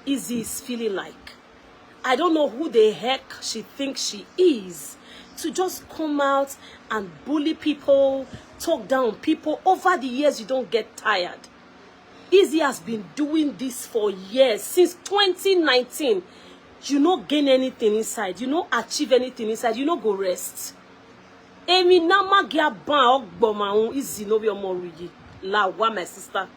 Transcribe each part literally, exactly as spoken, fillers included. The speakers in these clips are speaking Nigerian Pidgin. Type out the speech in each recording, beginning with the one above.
Izzy is feeling like. I don't know who the heck she thinks she is to just come out and bully people, talk down people. Over the years, you don't get tired. Izzy has been doing this for years, since twenty nineteen. You no gain anything inside. You no achieve anything inside. You no go rest. Emi na magia ban ogbomaun Izzy no be omo ruyi. Lawa, my sister.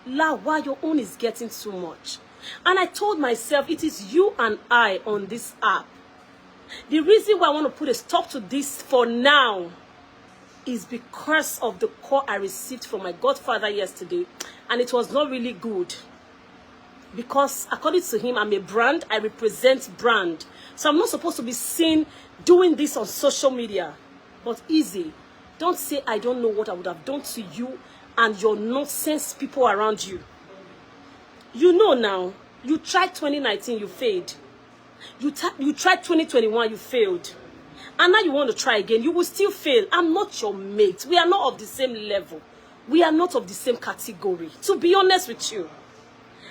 Lawa, your own is getting too much. And I told myself, it is you and I on this app. The reason why I want to put a stop to this for now is because of the call I received from my godfather yesterday, and it was not really good. Because according to him, I'm a brand, I represent brand. So I'm not supposed to be seen doing this on social media. But Izzy, don't say I don't know what I would have done to you and your nonsense people around you. You know now, you tried twenty nineteen, you failed. You, ta- you tried twenty twenty-one, you failed. And now you want to try again, you will still fail. I'm not your mate. We are not of the same level. We are not of the same category. To be honest with you,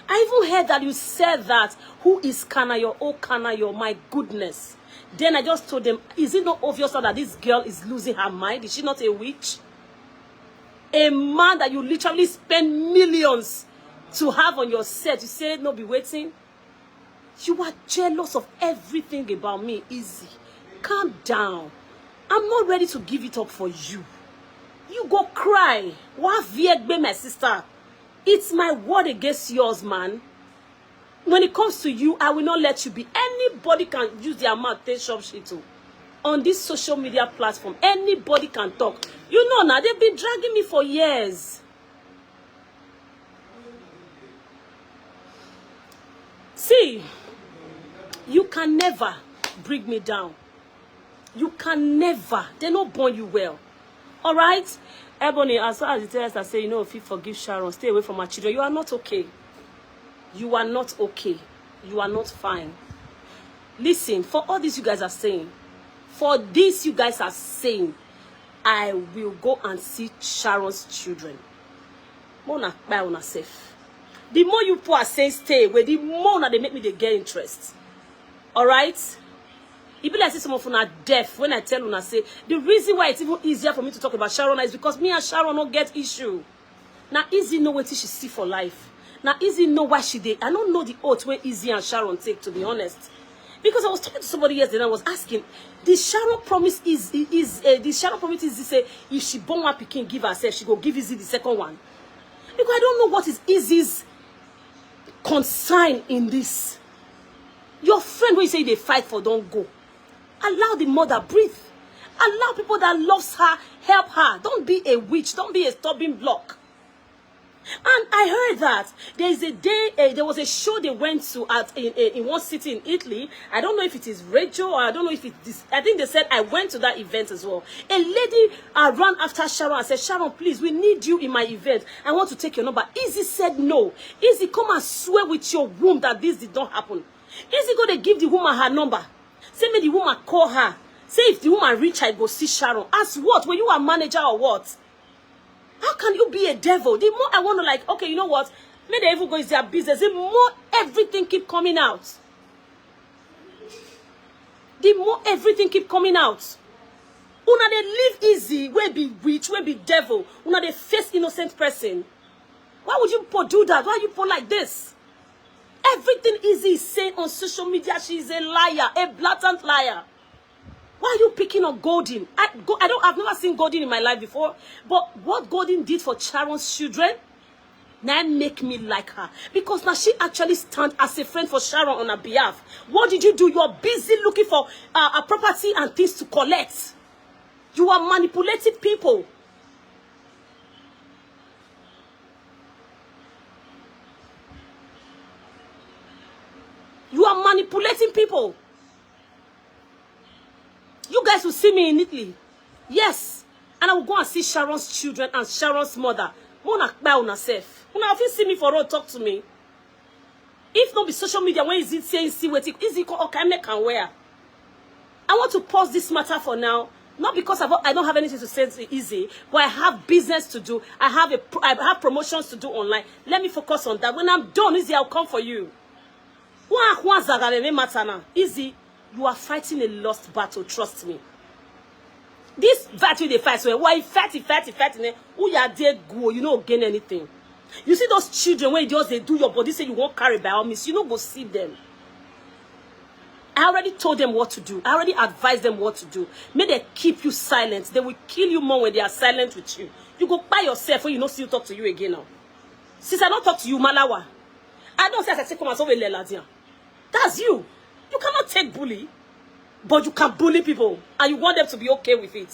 I even heard that you said that, "Who is Kanayo? Oh, Kanayo, my goodness." Then I just told them, "Is it not obvious now that this girl is losing her mind? Is she not a witch?" A man that you literally spend millions to have on your set, you say, "No, be waiting." You are jealous of everything about me, Izzy. Calm down. I'm not ready to give it up for you. You go cry. Wa viegbe, my sister. It's my word against yours, man. When it comes to you, I will not let you be. Anybody can use their mouth, take shop shit too. On this social media platform, anybody can talk. You know now, they've been dragging me for years. See, you can never bring me down. You can never. They no born you well. All right? Ebony, as far as the tell us, I say, you know, if you forgive Sharon, stay away from her children. You are not okay. You are not okay. You are not fine. Listen, for all this you guys are saying, for this you guys are saying, I will go and see Sharon's children. More na kpai una sef. The more you people are saying stay away, the more una dey make me dey get interest. All right? E be like say some of una deaf when I tell una say the reason why it's even easier for me to talk about Sharon is because me and Sharon no get issue. Now Izzy know wetin she see for life. Now Izzy know why she dey. I don't know the oath wey Izzy and Sharon take, to be honest. Because I was talking to somebody yesterday and I was asking, did Sharon promise Izzy, is uh, did Sharon promise Izzy say if she born one pikin give herself, she go give Izzy the second one? Because I don't know what is Izzy's concern in this. Your friend wey you say you dey fight for don go. Allow the mother breathe. Allow people that loves her help her. Don't be a witch. Don't be a stumbling block. And I heard that there is a day, uh, there was a show they went to at in, in, in one city in Italy. I don't know if it is radio or I don't know if it is. I think they said I went to that event as well. A lady uh, ran after Sharon and said, "Sharon, please, we need you in my event. I want to take your number." Izzy said no. Izzy, come and swear with your womb that this did not happen. Izzy go dey give the woman her number. Say make the woman call her. Say if the woman reach, I go see Sharon. As what? Were you a manager or what? How can you be a devil? The more I want to, like, okay, you know what? May they even go is their business. The more everything keep coming out. The more everything keep coming out. Una dey live easy, wey be witch, wey be devil. Una dey face innocent person. Why would you po do that? Why you po like this? Everything Izzy is saying on social media, she is a liar, a blatant liar. Why are you picking on Golden? I, go, I don't, I've never seen Golden in my life before. But what Golden did for Sharon's children, now make me like her. Because now she actually stand as a friend for Sharon on her behalf. What did you do? You're busy looking for uh, a property and things to collect. You are manipulating people. You are manipulating people. You guys will see me in Italy. Yes. And I will go and see Sharon's children and Sharon's mother. Mona kpai una sef. Una fit see me for road, talk to me. If not be social media, when is it saying see wetin? Is it called okay, make and where? I want to pause this matter for now. Not because I've, I don't have anything to say to Izzy, but I have business to do. I have a, I have promotions to do online. Let me focus on that. When I'm done, Izzy, I'll come for you. One, one zaga me matter now. Easy, you are fighting a lost battle, trust me. This battle they fight, so why fight, fight, fight, ne? Who you are there go, you no gain anything. You see those children when just they do your body, say you won't carry by all means, you no go see them. I already told them what to do. I already advised them what to do. May they keep you silent. They will kill you more when they are silent with you. You go by yourself when you no see you talk to you again now. Since I don't talk to you, Malawa, I don't say as I say come and say we leladian. That's you. You cannot take bully, but you can bully people, and you want them to be okay with it.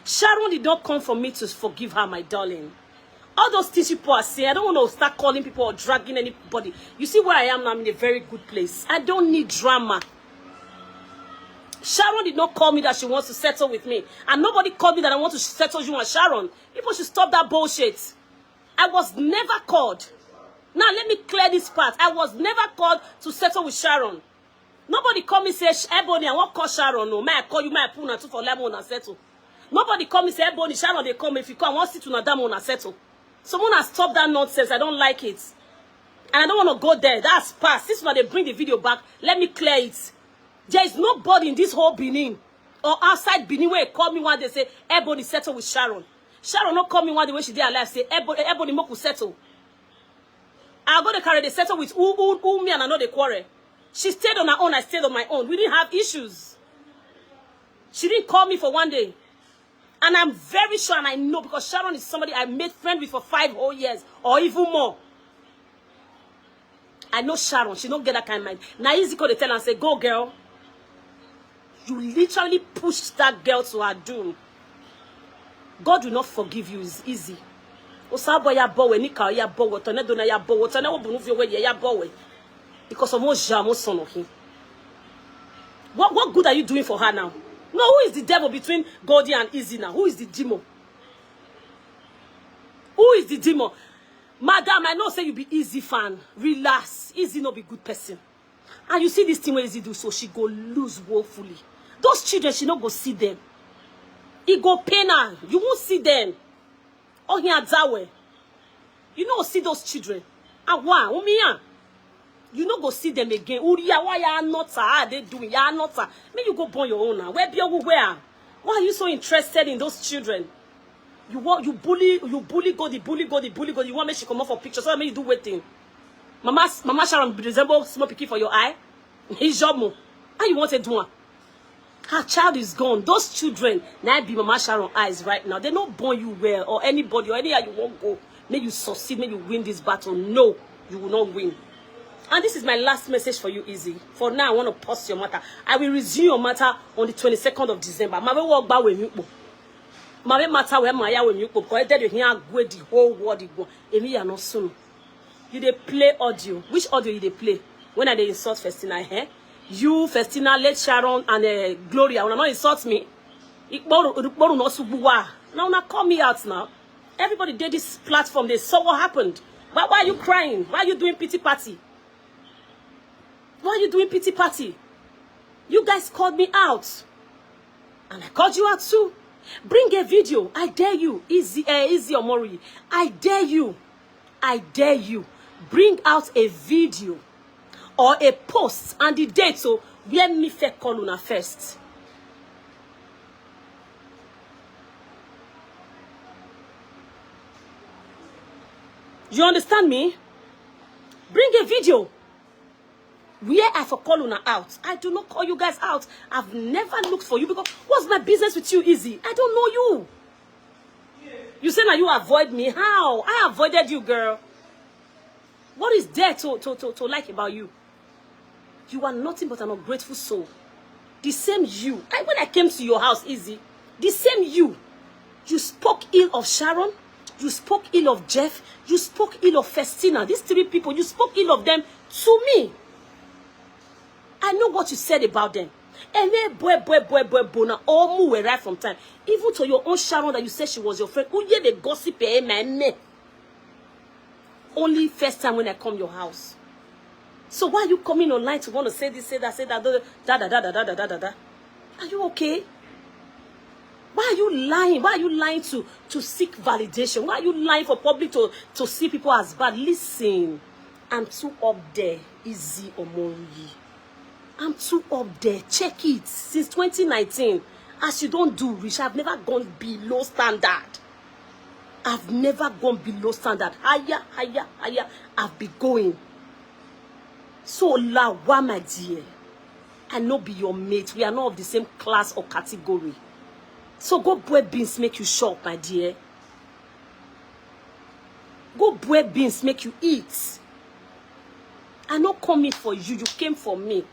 Sharon did not come for me to forgive her, my darling. All those things people are saying, I don't want to start calling people or dragging anybody. You see where I am now, I'm in a very good place. I don't need drama. Sharon did not call me that she wants to settle with me. And nobody called me that I want to settle you and Sharon. People should stop that bullshit. I was never called. Now, let me clear this part. I was never called to settle with Sharon. Nobody call me say, "Sh-, Ebony, I won't call Sharon. No, may I call you, may I pull una two for lemon and settle." Nobody call me say, "Ebony, Sharon, they come. If you come, I want sit una down and settle." Someone has stopped that nonsense. I don't like it. And I don't want to go there. That's past. Since now they bring the video back, let me clear it. There is nobody in this whole Benin or outside Benin where call me one day say, "Ebony, settle with Sharon." Sharon not call me one day when she dey alive say, "Ebony, Ebony, make we settle." I go to carry the settle with who, who, who me and I know the quarrel. She stayed on her own. I stayed on my own. We didn't have issues. She didn't call me for one day. And I'm very sure and I know because Sharon is somebody I made friend with for five whole years or even more. I know Sharon. She don't get that kind of mind. Now Easy call the tell and say, "Go, girl." You literally pushed that girl to her doom. God will not forgive you. It's Easy. Osabo ya bowe, nika ya bowe, tornado na ya bowe, tornado bunu fi owe ya bowe. Because of what Jamo son of him. What, what good are you doing for her now? No, who is the devil between Goldie and Easy now? Who is the demon? Who is the demon? Madam, I know say you be Easy fan. Relax. Easy no be good person. And you see this thing where Easy do, so she go lose woefully. Those children, she no go see them. It go pain her. You won't see them. Oh, here, Dawe. You know, see those children. Awa, Umiya. You no go see them again. Uriya, why you are not? Ah, they doing? You are not. May you go born your own now. Where be your where? Why are you so interested in those children? You want, you bully, you bully go the bully go the bully go. You want me she come up for picture, so I make you do waiting. Mama, Mama Sharon resemble small pikin for your eye. He's your mom. How you want to do one? Her child is gone. Those children now be Mama Sharon eyes right now. They not born you well or anybody or any how you won't go. May you succeed. May you win this battle. No, you will not win. And this is my last message for you, Easy. For now, I want to pause your matter. I will resume your matter on the twenty-second of December. My way walk back with you. My way matter where my way you because you hear the whole world go. Emi, you are not soon. You dey play audio. Which audio you dey play? When I dey insult Festina, eh? You, Festina, late Sharon, and uh, Gloria, una not insult me. Ikporu, Ikporu no subuwa. Now una call me out now. Everybody did this platform. They saw what happened. Why, why are you crying? Why are you doing pity party? Why are you doing pity party? You guys called me out. And I called you out too. Bring a video. I dare you. Easy, uh, Easy Omori. I dare you. I dare you. Bring out a video or a post and the date so where me fair call una first. You understand me? Bring a video. Where I for call una out? I do not call you guys out. I've never looked for you because what's my business with you, Easy? I don't know you. You say now you avoid me. How? I avoided you, girl. What is there to, to, to, to like about you? You are nothing but an ungrateful soul. The same you. I, when I came to your house, Easy, the same you. You spoke ill of Sharon. You spoke ill of Jeff. You spoke ill of Festina. These three people, you spoke ill of them to me. I know what you said about them. And then boy, boy, boy, boy, boy, now all move right from time. Even to your own Sharon that you said she was your friend. Who hear the gossip, eh, man? Only first time when I come your house. So why are you coming online to want to say this, say that, say that, da da da da da da da da? Are you okay? Why are you lying? Why are you lying to, to seek validation? Why are you lying for public to, to see people as bad? Listen, I'm too up there, Izzy Omoriyi. I'm too up there. Check it. Since twenty nineteen, as you don't do rich, I've never gone below standard. I've never gone below standard. Higher, higher, higher. I've been going. So, Lawa, my dear, I no be your mate. We are not of the same class or category. So go boil beans, make you shop, my dear. Go boil beans, make you eat. I no come in for you, you came for me.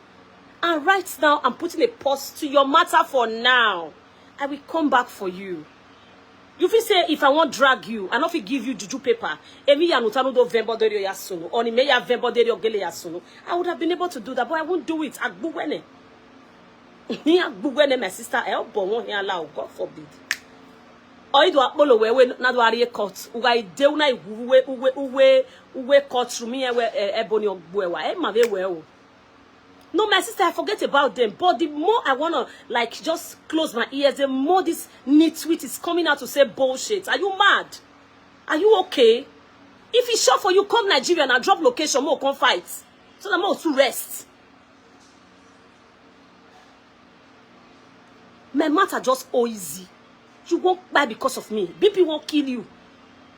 And right now, I'm putting a pause to your matter for now. I will come back for you. You feel say if I wan drag you, I no fit give you juju paper. Emi ya nutanu do vembo deri ya sunu. Oni me ya vembo deri ogele ya sunu. I would have been able to do that, but I won't do it. Agbuwene. Ni agbuwene, my sister. El bo won here allow. God forbid. Oido akpolo we we na do ari court. Uga ide una iwu uwe uwe uwe uwe court room here we, eh, Ebony Ogbuewa. Eh, ma we we o. No, my sister, I forget about them. But the more I wanna, like, just close my ears, the more this nitwit is coming out to say bullshit. Are you mad? Are you okay? If it's sure for you, come Nigeria and drop location, more come fight. So that more to rest. My matter just easy. You won't buy because of me. B P won't kill you.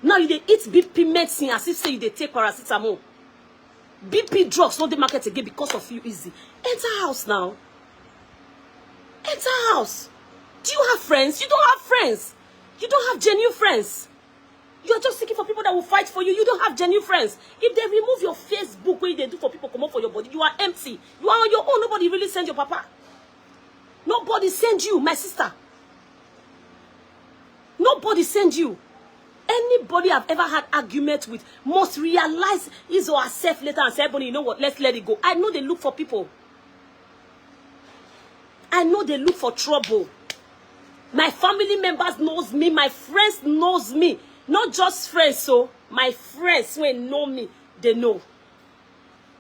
Now you dey eat B P medicine as if say you dey take paracetamol. B P drugs no dey market again because of you, Izzy. Enter house now. Enter house. Do you have friends? You don't have friends. You don't have genuine friends. You are just seeking for people that will fight for you. You don't have genuine friends. If they remove your Facebook, wey they do for people come up for your body, you are empty. You are on your own. Nobody really send your papa. Nobody send you, my sister. Nobody send you. Anybody I've ever had argument with must realize his or herself later and say, "Ebony, you know what? Let's let it go." I know they look for people. I know they look for trouble. My family members knows me. My friends knows me. Not just friends, so my friends wey know me, they know.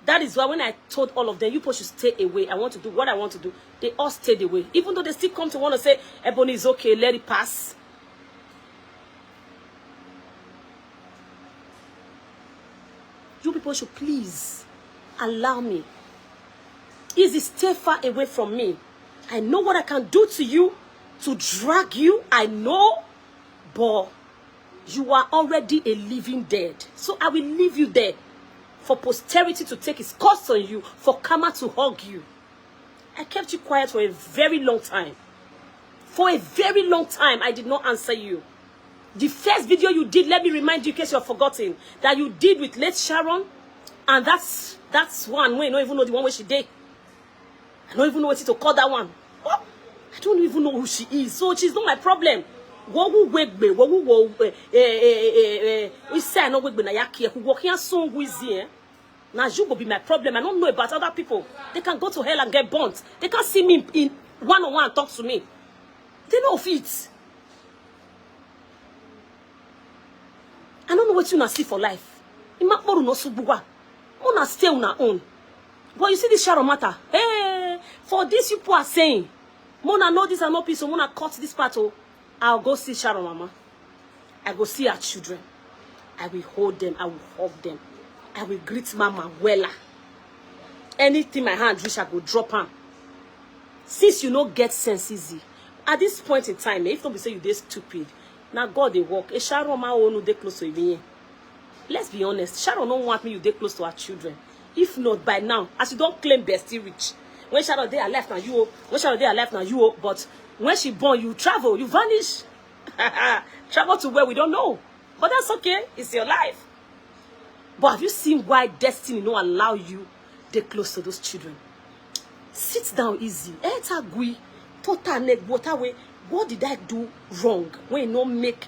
That is why when I told all of them, "You people should stay away. I want to do what I want to do," they all stayed away. Even though they still come to want to say, "Ebony is okay, let it pass." You people should please allow me. Izzy, stay far away from me. I know what I can do to you, to drag you. I know, but you are already a living dead. So I will leave you there for posterity to take its course on you, for karma to hug you. I kept you quiet for a very long time. For a very long time, I did not answer you. The first video you did, let me remind you in case you have forgotten, that you did with late Sharon, and that's that's one wey you no even know the one wey she dey. I don't even know what to call that one. What? I don't even know who she is. So she's not my problem. Wo wu wegbe, wo wu wo, eh, eh, eh, eh, eh, we say I no wegbe na ya kie, who walk here so who is here? Now you go be my problem. I don't know about other people. They can go to hell and get burnt. They can't see me in one on one and talk to me. They know of it. I don't know what you see for life. Imakporu no subuwa. Una stay una own. But you see this Sharon matter. Hey, for this you people are saying, "Mona know this and no peace, so Mona cut this part." Oh, I'll go see Sharon mama. I go see her children. I will hold them. I will hug them. I will greet mama wella. Anything my hand reach, I go drop am. Since you no get sense, Izzy, at this point in time, eh, if no be say you dey stupid, na God dey work. E Sharon ma onu dey close to me. Let's be honest. Sharon no want me you dey close to her children. If not, by now, as you don't claim bestie rich, when Sharon dey alive now you, oh, when Sharon dey alive now you, oh, but when she born, you travel, you vanish. Travel to where we don't know. But that's okay. It's your life. But have you seen why destiny no allow you dey close to those children? Sit down easy. Etagui, tota negbotawe. What did I do wrong when you no make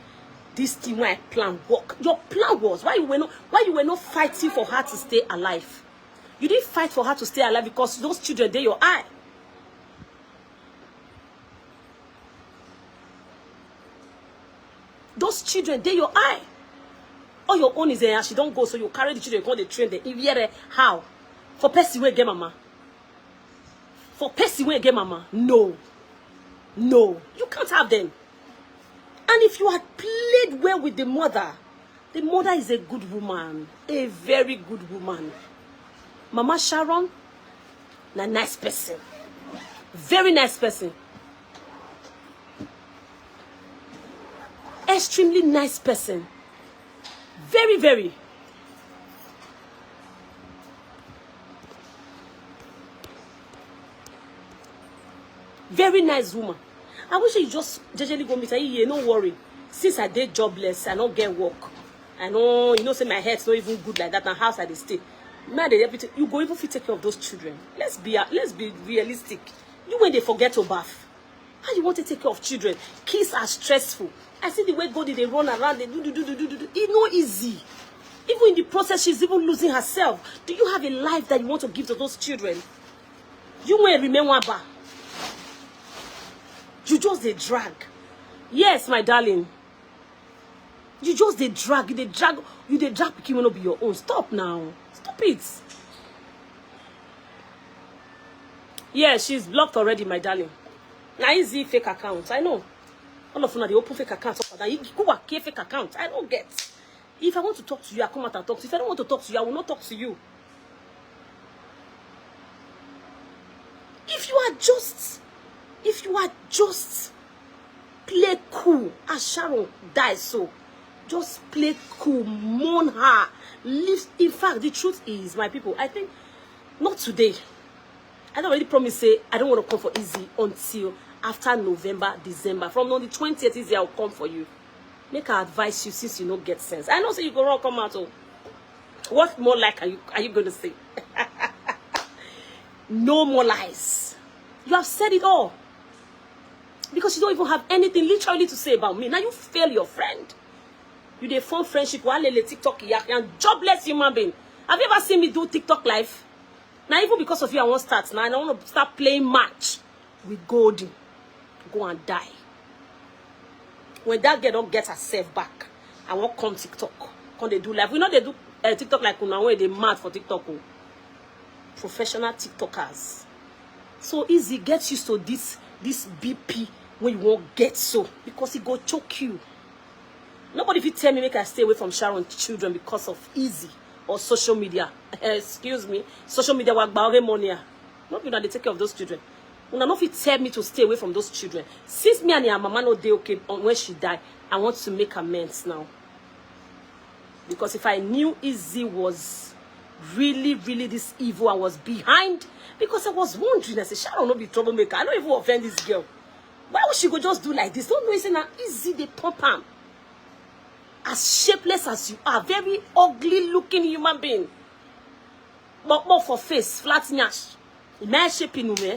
this thing wey I plan work? Your plan was why you were not why you were not fighting for her to stay alive. You didn't fight for her to stay alive because those children dey your eye. Those children dey your eye. All your own is, eh, as she don't go, so you carry the children, come dey train them. If yere how? For person wey get mama. For person wey get mama. No. No. You can't have them. And if you had played well with the mother, The mother is a good woman, a very good woman. Mama Sharon, na nice person, very nice person, extremely nice person, very, very. Very nice woman. I wish you just jejely go meet her. Yeah, no worry. Since I dey jobless, I no get work. I know, you know, say my head's not even good like that. And house I dey stay. Now they everything. You go even fit take care of those children. Let's be let's be realistic. You when they forget to bath, how you want to take care of children? Kids are stressful. I see the way God dey run around. They do do do do do do. It's not easy. Even in the process, she's even losing herself. Do you have a life that you want to give to those children? You will remain one bar. You just dey drag. Yes, my darling. You just dey drag. You dey drag. You dey drag pikin wey no be your own. Stop now. Stop it. Yeah, she's blocked already, my darling. Na Izzy fake account. I know. All of una dey open fake account. Up and down. You go work fake account. I don't get. If I want to talk to you, I come out and talk to you. If I don't want to talk to you, I will not talk to you. If you are just, if you are just play cool as Sharon die so, just play cool, mourn her. Leave. In fact, the truth is, my people, I think not today. I don already promise say I don't want to come for Izzy until after November, December. From on the twentieth, Izzy, I'll come for you. Make I advise you since you no get sense. I know say you go run come out. Oh, what more like are you are you going to say? No more lies. You have said it all. Because you don't even have anything literally to say about me. Now you fail your friend. You dey form friendship with Alele TikTok, yak, and jobless human being. Have you ever seen me do TikTok live? Now even because of you, I won't start. Now I don't want to start playing match with Golden. Go and die. When that girl don't get herself back, I won't come TikTok. Come they do live. We know they do uh, TikTok like una when they mad for TikTok. Oh. Professional TikTokers. So Izzy, get used to this this B P when you won't get so, because it go choke you. Nobody fit tell me make I stay away from Sharon children because of Izzy or social media. Excuse me, social media wa gba ore money. Ah. No be una dey take care of those children. Una no fit tell me to stay away from those children. Since me and her mama no dey okay on when she die, I want to make amends now. Because if I knew Izzy was really, really this evil and was behind, because I was wondering, I said, Sharon no be troublemaker. I don't even offend this girl. Why would she go just do like this? Don't know it's not easy, they pump am. As shapeless as you are, very ugly looking human being. But more for face, flat nyash. Imagine shaping you, eh?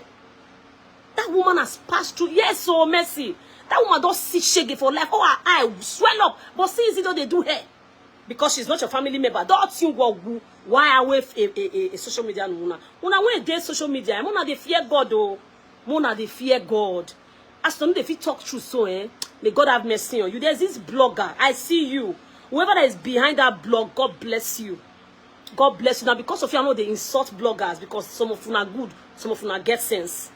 That woman has passed through. Yes, oh mercy. That woman don't see shege for life. Oh, her eye swell up. But see, is it what they do here? Because she's not your family member. Don't you go who? Why away f- a, a, a, a social media una? Una when they social media, una they fear God oh. Una they fear God. As some they fit talk true so eh. May God have mercy on you. There's this blogger. I see you. Whoever that is behind that blog, God bless you. God bless you. Now because of you, I know they insult bloggers because some of una good, some of una get sense.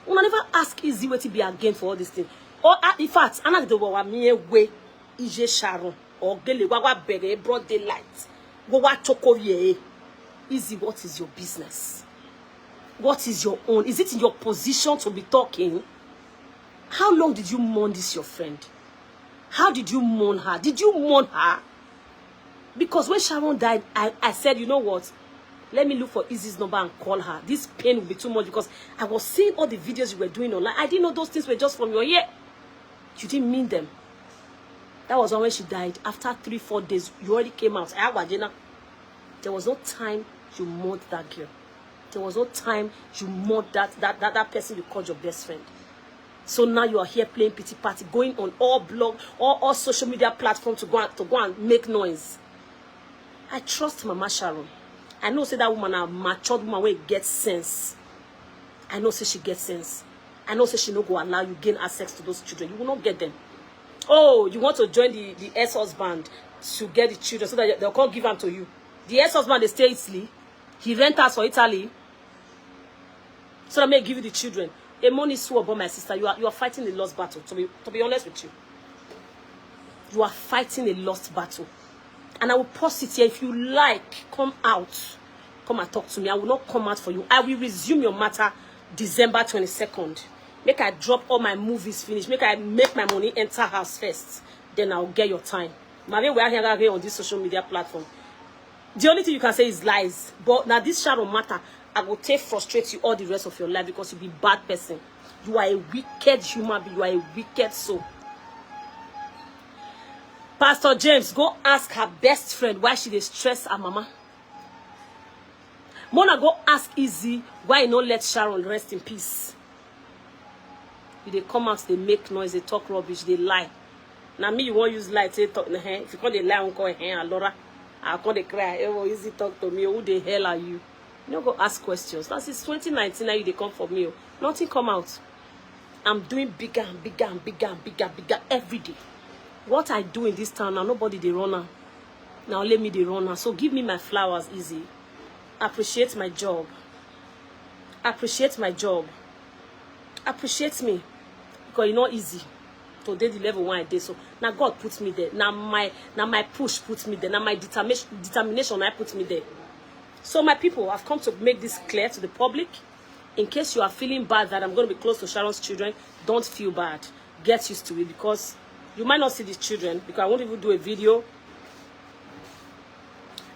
Una never ask easy way to be again for all this thing. Or uh, in fact, I'm not the one me way. Ije Sharon or Gele Wawa Bere broad daylight. Go wa choko ye. Easy, what is your business? What is your own? Is it in your position to be talking? How long did you mourn this your friend? How did you mourn her? Did you mourn her? Because when Sharon died, I, I said, you know what? Let me look for Izzy's number and call her. This pain will be too much because I was seeing all the videos you were doing online. I didn't know those things were just from your ear. You didn't mean them. That was when she died. After three, four days, you already came out. There was no time you mourned that girl. There was no time you mourned that that that, that person you called your best friend. So now you are here playing pity party, going on all blog, all, all social media platforms to go and, to go and make noise. I trust Mama Sharon. I know say that woman a matured woman wey get sense. I know say she get sense. I know say she no go allow you gain access to those children. You will not get them. Oh, you want to join the, the ex-husband to get the children so that they'll come give them to you. The ex-husband they stay Italy. He rent us for Italy. So that may give you the children. A money swore, but my sister, you are you are fighting a lost battle. To be to be honest with you, you are fighting a lost battle. And I will post it here. If you like, come out. Come and talk to me. I will not come out for you. I will resume your matter December twenty-second. Make I drop all my movies finish. Make I make my money enter house first. Then I'll get your time. My way we are here on this social media platform. The only thing you can say is lies. But now this Sharon matter, I go take frustrate you all the rest of your life because you be bad person. You are a wicked human being. You are a wicked soul. Pastor James, go ask her best friend why she dey stress her mama. Mona, go ask Izzy why he no let Sharon rest in peace. You dey come out, dey make noise, dey talk rubbish, dey lie. Na me you wan use lie take talk? Eh, if you come dey lie, I wan call, eh, Alora. I come dey cry. Eh, oh, Izzy, talk to me. Who the hell are you? You no go ask questions. Now since twenty nineteen, now you dey come for me. Oh. Nothing come out. I'm doing bigger and bigger and bigger and bigger and bigger every day. What I do in this town now, nobody dey run am. Now let me dey run am. So give me my flowers, Izzy. Appreciate my job. Appreciate my job. Appreciate me. Because e no easy to dey the level wey I dey. So na God put me there. Na my, na my push put me there. Na my determination, determination na put me there. So my people, I've come to make this clear to the public. In case you are feeling bad that I'm going to be close to Sharon's children, don't feel bad. Get used to it, because you might not see these children, because I won't even do a video.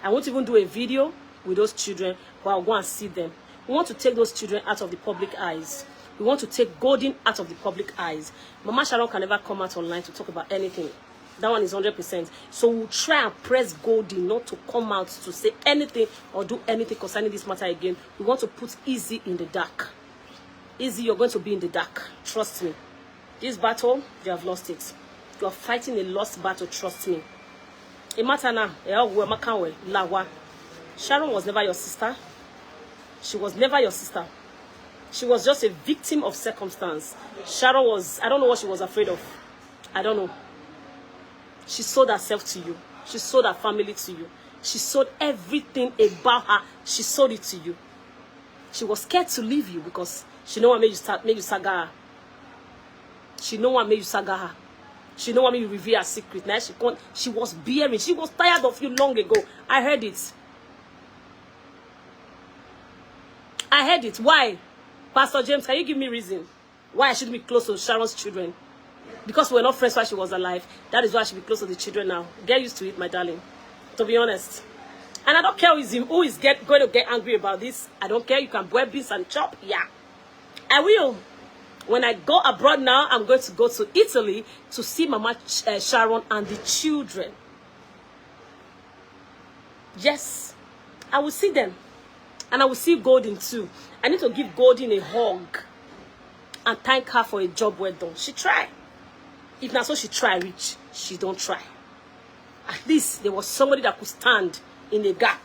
I won't even do a video with those children, but I'll go and see them. We want to take those children out of the public eyes. We want to take Golden out of the public eyes. Mama Sharon can never come out online to talk about anything. That one is hundred percent. So we'll try and press Golden not to come out to say anything or do anything concerning this matter again. We want to put Izzy in the dark. Izzy, you're going to be in the dark. Trust me. This battle, you have lost it. You are fighting a lost battle, trust me. E matter now. Eh, oh, we makanwe, lawa. Sharon was never your sister. She was never your sister. She was just a victim of circumstance. Sharon was, I don't know what she was afraid of. I don't know. She sold herself to you. She sold her family to you. She sold everything about her. She sold it to you. She was scared to leave you because she no wan make you sa-, make you saga her. She no wan make you saga her. She no wan make you reveal her secret. Now she come, she was bearing. She was tired of you long ago. I heard it. I heard it. Why? Pastor James, can you give me reason why I shouldn't be close to Sharon's children? Because we're not friends while she was alive. That is why I should be close to the children now. Get used to it, my darling. To be honest. And I don't care who is, who is get, going to get angry about this. I don't care. You can boil beans and chop. Yeah. I will. When I go abroad now, I'm going to go to Italy to see Mama Ch-, uh, Sharon and the children. Yes. I will see them. And I will see Golden too. I need to give Golden a hug and thank her for a job well done. She tried. If not so she try reach, she don't try. At least there was somebody that could stand in the gap.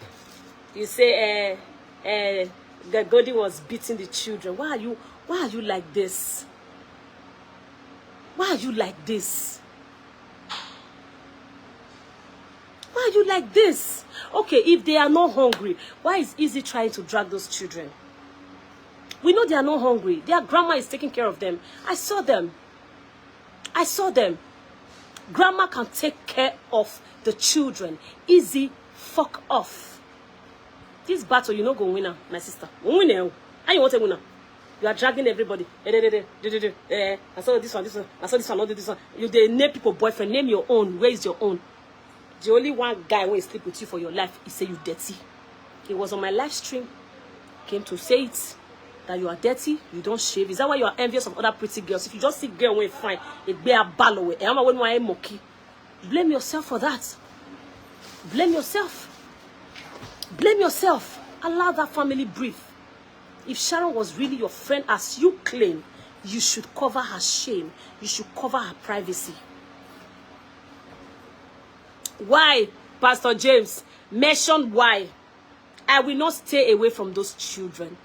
You say, eh, eh, the Golden was beating the children. Why are you, why are you like this? Why are you like this? Why are you like this? Okay, if they are not hungry, why is Izzy trying to drag those children? We know they are not hungry. Their grandma is taking care of them. I saw them. I saw them. Grandma can take care of the children. Izzy, fuck off. This battle, you no go win am, my sister. Win am. How you want to win am? You are dragging everybody. Eh, eh, eh, eh, eh, eh, eh. I saw this one, this one. I saw this one, not this one. You dey name people boyfriend. Name your own. Where is your own? The only one guy wey sleep with you for your life, he say you dirty. He was on my live stream, came to say it, that you are dirty, you don't shave. Is that why you are envious of other pretty girls? If you just see girl wey fine, egbe abalowe, e ama wenu aye moki. Blame yourself for that. Blame yourself. Blame yourself. Allow that family breathe. If Sharon was really your friend as you claim, you should cover her shame. You should cover her privacy. Why, Pastor James? Mention why. I will not stay away from those children.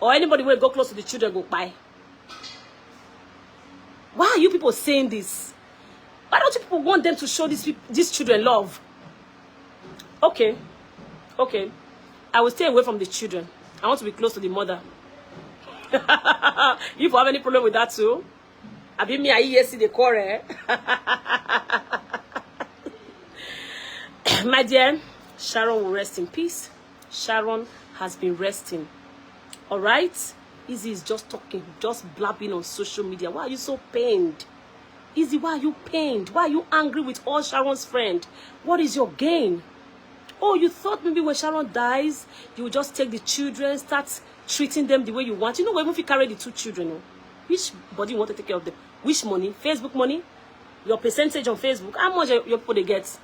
Or anybody wey go close to the children go kpai. Why are you people saying this? Why don't you people want them to show these peop-, these children love? Okay. Okay. I will stay away from the children. I want to be close to the mother. If you have any problem with that too, abi me, I hear see the quarrel. My dear, Sharon will rest in peace. Sharon has been resting. All right? Izzy is just talking, just blabbing on social media. Why are you so pained? Izzy, why are you pained? Why are you angry with all Sharon's friends? What is your gain? Oh, you thought maybe when Sharon dies, you will just take the children, start treating them the way you want. You know, we even fit carry the two children. Oh. Which body you want to take care of them? Which money? Facebook money? Your percentage on Facebook? How much your people they get?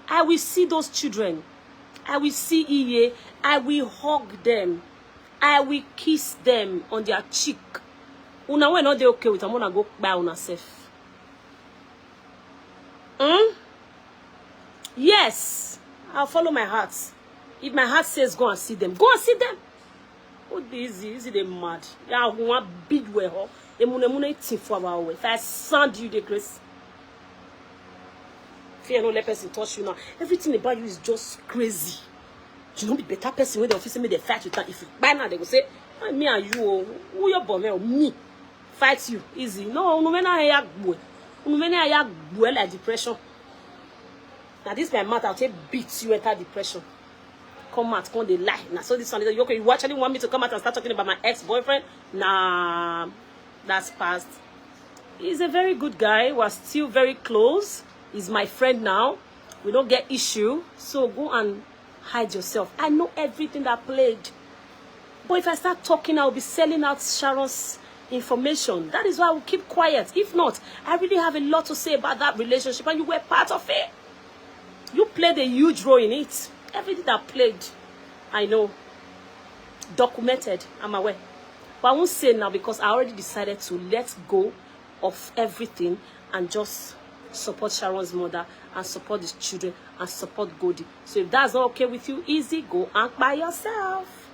I will see those children. I will see Iye. I will hug them. I will kiss them on their cheek. Una wey no dey okay with am, una go kpai una sef. Hmm? Yes, I'll follow my heart. If my heart says go and see them, go and see them. What is it? Is it a mad? Yeah, one big way ho. Emune mune eating for our way. If I sound you the grace. Fear no let person touch you now. Everything about you is just crazy. You don't be better person when the officer make the fight with them. If you buy now, they go say, "Ah, me and you, oh, who your bomb, oh, me fight you easy." No, no, when I ya boy, no, when I ya boy like depression. Now this my mouth, I'll take beat you enter depression. Come out, come dey lie. Now so this one, okay, you actually want me to come out and start talking about my ex-boyfriend? Nah, that's past. He's a very good guy. We're still very close. He's my friend now. We don't get issue. So go and hide yourself. I know everything that played. But if I start talking, I'll be selling out Sharon's information. That is why I will keep quiet. If not, I really have a lot to say about that relationship, and you were part of it. You played a huge role in it. Everything that played, I know. Documented, I'm aware. But I won't say now because I already decided to let go of everything and just support Sharon's mother and support the children and support Goldie. So if that's not okay with you, easy, go and buy yourself.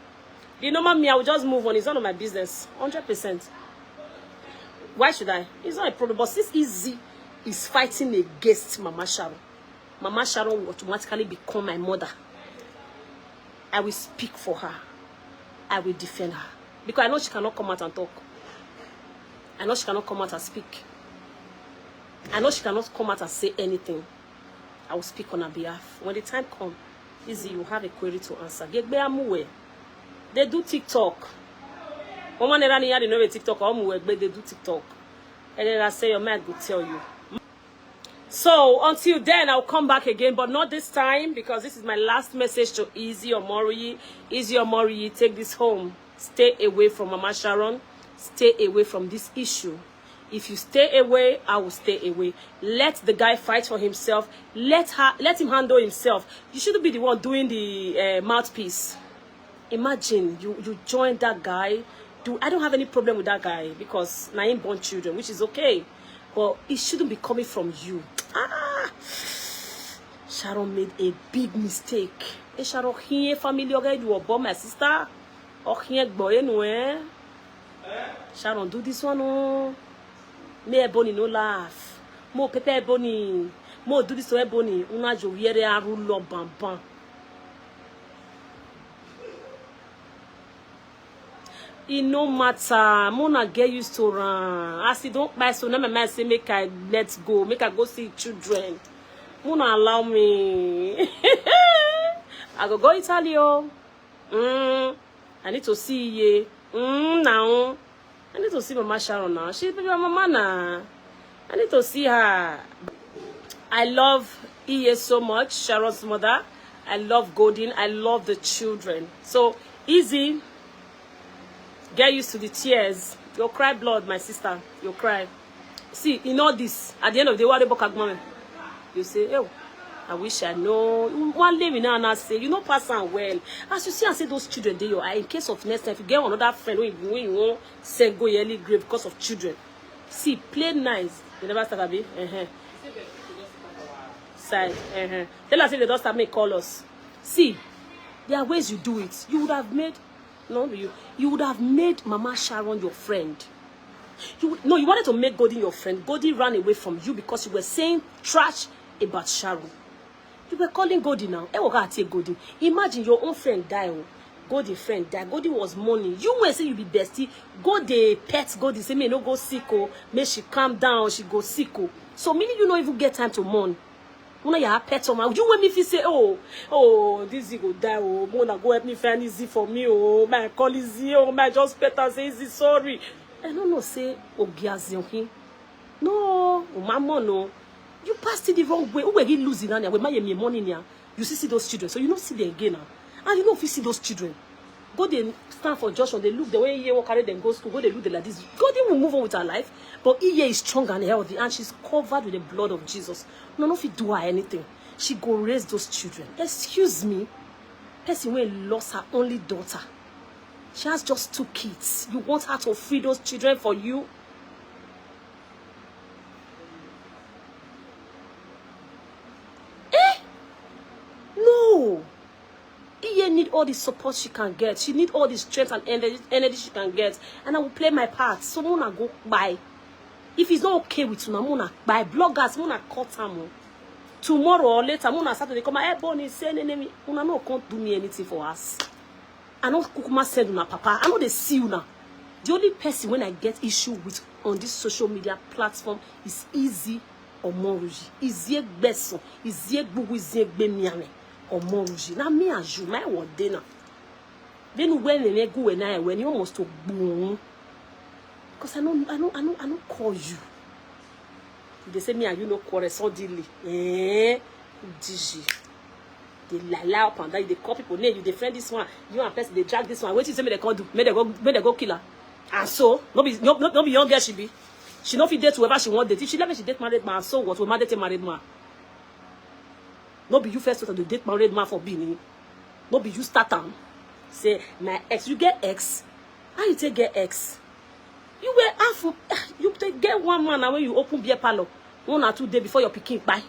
The normal me, I will just move on. It's none of my business. Hundred percent. Why should I? It's not a problem. But since Izzy is fighting against Mama Sharon, Mama Sharon will automatically become my mother. I will speak for her. I will defend her. Because I know she cannot come out and talk. I know she cannot come out and speak. I know she cannot come out and say anything. I will speak on her behalf. When the time comes, Izzy, you have a query to answer. Gegbe Amuwe. They do TikTok. Woman era ni yadi no TikTok. Amuwe, they do TikTok. And then I say your man go tell you. So until then, I'll come back again, but not this time, because this is my last message to Izzy Omoriyi. Izzy Omoriyi, take this home. Stay away from Mama Sharon. Stay away from this issue. If you stay away, I will stay away. Let the guy fight for himself. Let her, let him handle himself. You shouldn't be the one doing the uh, mouthpiece. Imagine you you join that guy. Do I don't have any problem with that guy because na him born children, which is okay, but it shouldn't be coming from you. Ah, Sharon made a big mistake. Hey, Sharon, here family, okay, you were born, my sister. Okay, boy, anyway. Sharon, do this one, oh. Me Ebony no laugh. Mo Pepe Ebony. Mo do this to Ebony. Una jo yere aru lo bam bam. E no matter. Mo na get used to am. As e don kpai so, na my mind say make I let go, make I go see children. Mo na allow me. I go go Italy o. Mm, I need to see Iye. Mm, now. I need to see Mama Sharon now. She be my mama now. I need to see her. I love Iye so much, Sharon's mother. I love Golden. I love the children. So, Izzy, get used to the tears. You'll cry blood, my sister. You'll cry. See, in all this, at the end of the day, what about Kagmame? You say, oh, I wish I know. One day we now, now say, you know, pass am well. As you see, I say those children, they are in case of next time, if you get another friend, when you, when you won't send go yearly grave because of children. See, play nice. They never start, abi? Uh-huh. Side. Uh-huh. Tell us if they don't start, make call us. See, there are ways you do it. You would have made, no, you, you would have made Mama Sharon your friend. You, no, you wanted to make Goldie your friend. Goldie ran away from you because you were saying trash about Sharon. You were calling Goldie now. Ewo ka take Goldie. Imagine your own friend die. Oh. Goldie friend die. Goldie was mourning. You were say you be bestie. Go dey pet Goldie. Say me no go sick. Oh. Make she calm down. She go sick. Oh. So meaning you no even get time to mourn. Una ya pet on my. You when me feel say, oh, oh, this Izzy go die, oh, Mona go help me find Izzy for me, oh, my call Izzy, oh, my just pet and say Izzy sorry. I don't know say Ogiazinhi. No, Mama, no. You passed it the wrong way. Who were you losing? And we my money now. You see, see those children, so you don't see them again now. And you know if you see those children, go they stand for Joshua. They look the way he will carry them go school. Go they look the like this. God, they will move on with her life. But he is strong and healthy, and she's covered with the blood of Jesus. No, no, if you do her anything, she go raise those children. Excuse me, person when lost her only daughter. She has just two kids. You want her to free those children for you? Eh? No. Iye need all the support she can get. She need all the strength and energy, energy she can get. And I will play my part. So Mona go buy. If it's not okay with una, Mona buy bloggers, Mona cut am o. Tomorrow or later, Mona Saturday come out. Hey, Bonnie, say any name. Una no can't do me anything for us. I no kukuma send una papa. I know they see una. The only person when I get issue with on this social media platform is Izzy Omoruji. Izzy Egbeson, Izzy Egbugu, Izzy Egbemiame Omoruji. Now me and you, my word dey now. Then when they go when I when you almost to boom. Because I know I know I know I know call you. They say me and you no quarrel suddenly. Eh? Digi. They lie lie up and down. They call people name. You defend this one. You and person they drag this one. What you say me they can't do? Me they go me they go kill her. And so no be no no, no be young girl she be. She no fit date whoever she want date. If she let me she date married man. So what? We married a married man. No be you first to date married man for Benin. No be you start am. Say my ex. You get ex? How you take get ex? You were half. You take get one man and when you open beer parlor one or two day before your picking buy.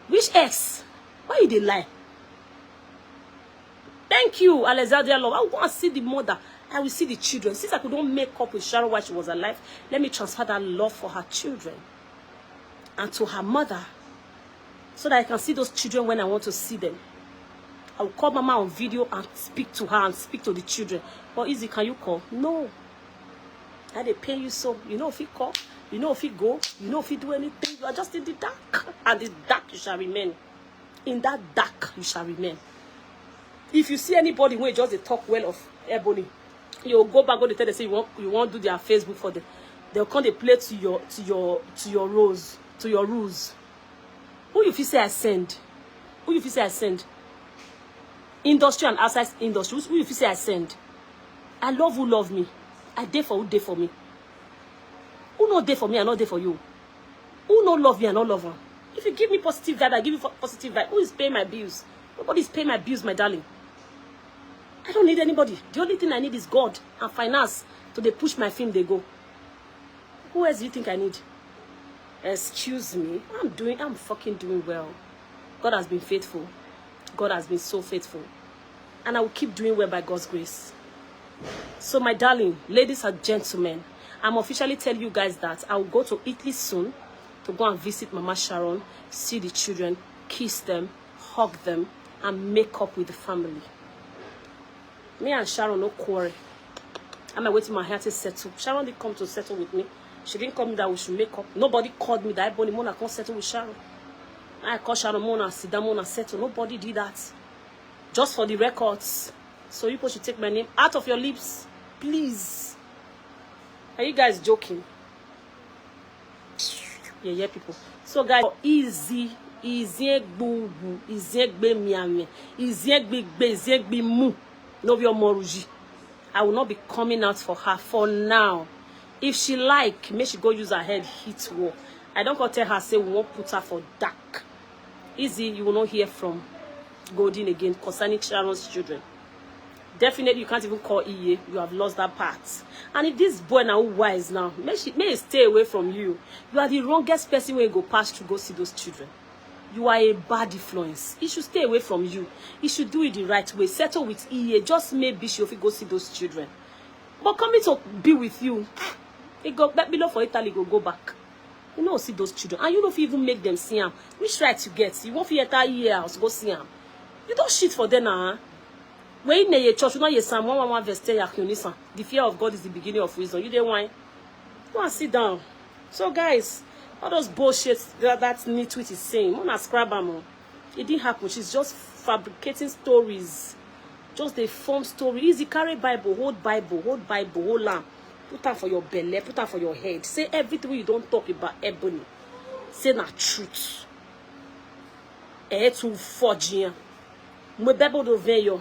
Which ex? Why you dey lie? Thank you, Alexandria Love. I want to see the mother. I will see the children. Since I could not make up with Sharon while she was alive, let me transfer that love for her children and to her mother so that I can see those children when I want to see them. I will call Mama on video and speak to her and speak to the children. But Izzy, can you call? No. I dey pay you so. You know if you call, you know if you go, you know if you do anything. You are just in the dark. And the dark you shall remain. In that dark you shall remain. If you see anybody who just dey talk well of Ebony, you go back go dey tell them say you want you want do their Facebook for them. They'll come dey play to your to your to your rules to your rules. Who you feel say I send? Who you feel say I send? Industry and outside industry. Who you feel say I send? I love who love me. I dey for who dey for me. Who no dey for me, I no dey for you. Who no love me, I no love her. If you give me positive vibe, I give you positive vibe. Who is paying my bills? Nobody is paying my bills, my darling. I don't need anybody. The only thing I need is God and finance to they push my film they go. Who else do you think I need? Excuse me. I'm doing I'm fucking doing well. God has been faithful. God has been so faithful. And I will keep doing well by God's grace. So, my darling, ladies and gentlemen, I'm officially telling you guys that I will go to Italy soon to go and visit Mama Sharon, see the children, kiss them, hug them, and make up with the family. Me and Sharon no quarrel. I'm waiting my heart to settle. Sharon did come to settle with me. She didn't call me that we should make up. Nobody called me that Ebony Mona can't settle with Sharon. I call Sharon Mona, sit down Mona settle. Nobody did that. Just for the records. So you people should take my name out of your lips, please. Are you guys joking? Yeah, yeah, people. So guys, Izzy, Izzy Egbugu, Izzy Egbemiame, Izzy Egbigbe, Izzy Egbimu. No be Omoruji. I will not be coming out for her for now. If she like, may she go use her head hit wall. I don't go tell her say we won't put her for dark. Izzy, you will not hear from Golden again concerning Sharon's children. Definitely, you can't even call Iye. You have lost that part. And if this boy now wise now, may she may he stay away from you. You are the wrongest person when you go pass to go see those children. You are a bad influence. He should stay away from you. He should do it the right way. Settle with Iye. Just maybe she will go see those children. But coming to be with you, he go back below for Italy, go go back. You know, see those children, and you don't even make them see him. Which right you get? You won't fit enter here house go see him. You don't shit for them now. When in your church, you know you Psalm one one one verse ten. The fear of God is the beginning of wisdom. You dey wine. Go and sit down. So guys, All those bullshit that, that Nitwit is saying, una scrap am o. It didn't happen. She's just fabricating stories. Just dey form story. Easy, carry Bible, hold Bible, hold Bible, hold am. Put am for your belle, put am for your head. Say everything you don't talk about Ebony. Say na truth. Eh, to forge. Mo bebo do veyo.